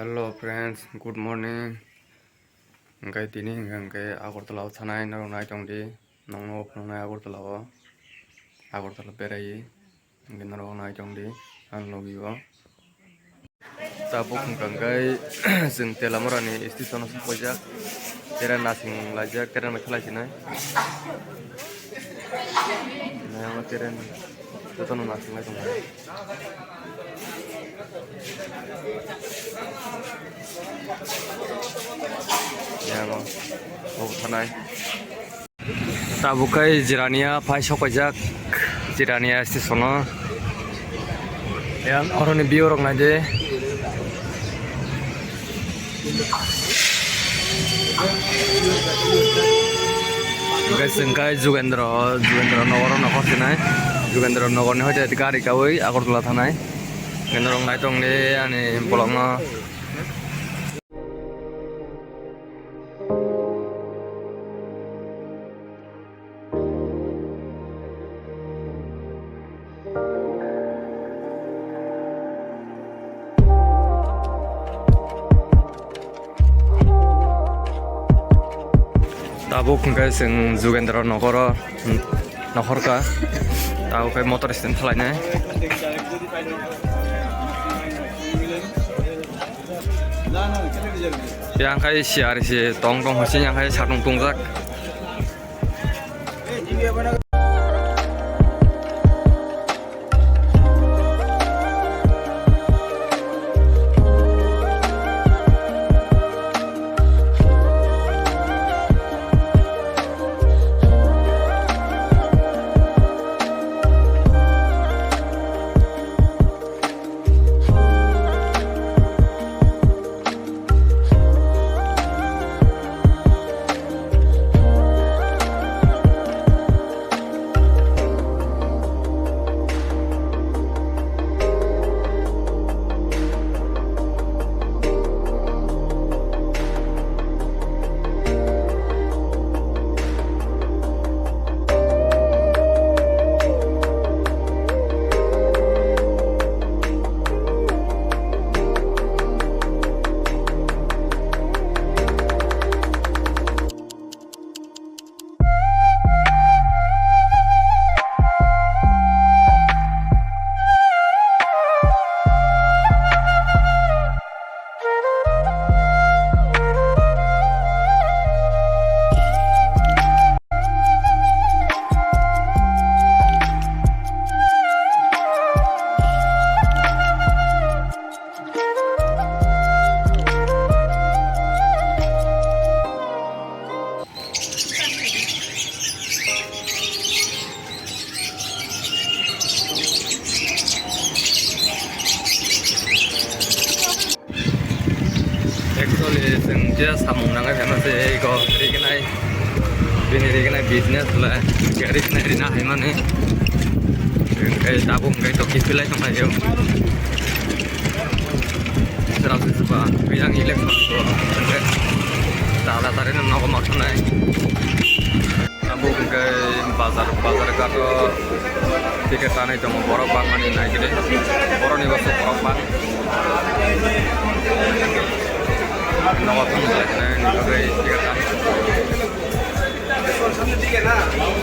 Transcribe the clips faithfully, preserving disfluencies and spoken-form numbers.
Hello friends, good morning. Hingke tini hingke, hingke Agartala o thanai norok nai tong di. Nongno phunuknai Agartala o. Agartala berai. Hingke norok nai tong di. Ang logi o. Tabuk hingka hingke chwng Telamurani station o sokphaijak. Train nasing laijak, train bai khelai sinai. Nai o train jotono nasing lai tongo. Yang o, o thanai. Tabuk khe Jirania phai sokpaijak, Jirania station o. Yang oroni view rok naidi. Hingke chwng khe Jugendra, Jugendra Nogor o nokhor sinai. Jugendra Nogor ni hoite gari kaui Agartala thanai. Hingke norok nai tong di ani vlog no. Tabuk hingke chwng Jugendra Nogor o, hmm, nokhor kha. Tabuk khe motor stand khlainai. Yang khai siar si tong tong hosi yang khai satung tungjak. Actually, chwng je samung nangkhe phano se ego rignai, bini rignai business le rignai rina haimani. Hwnkhe tabuk hwnkhe to kiphilai tonglaio. Srao se suba, yang election ko hwnkhe tala tarino nogo mothanai. Abo hwnkhe bazar, bazar ghat o ticket tanai tongo, borok bangmani naigili, borokni bwswk borok bang. Nogo thang belai kheno nini bagwi ticket tanai.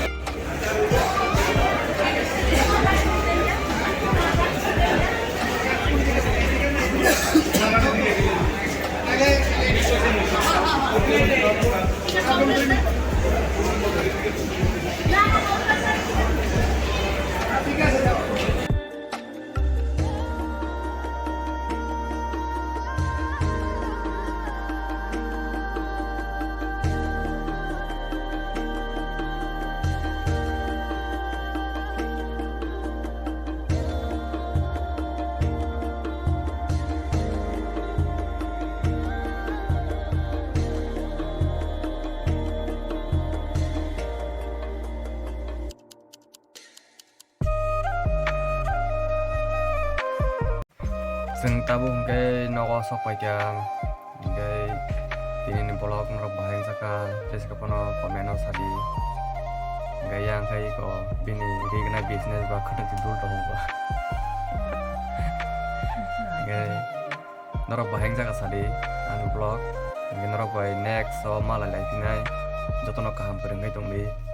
Chwng tabuk hwnkhe nogo sok paikha, hwnkhe tinini vlog norok bahai wngjakha, jesa phano comment o sadi. Hwnkhe yang khai ko bini rignai business ba khwtwng si dul tongo ba. Hwnkhe Norok bahai wngjaga sadi ani vlog. Hingke norok bai next o malai lai phinai. Jotono kaham kwrwngwi tongdi.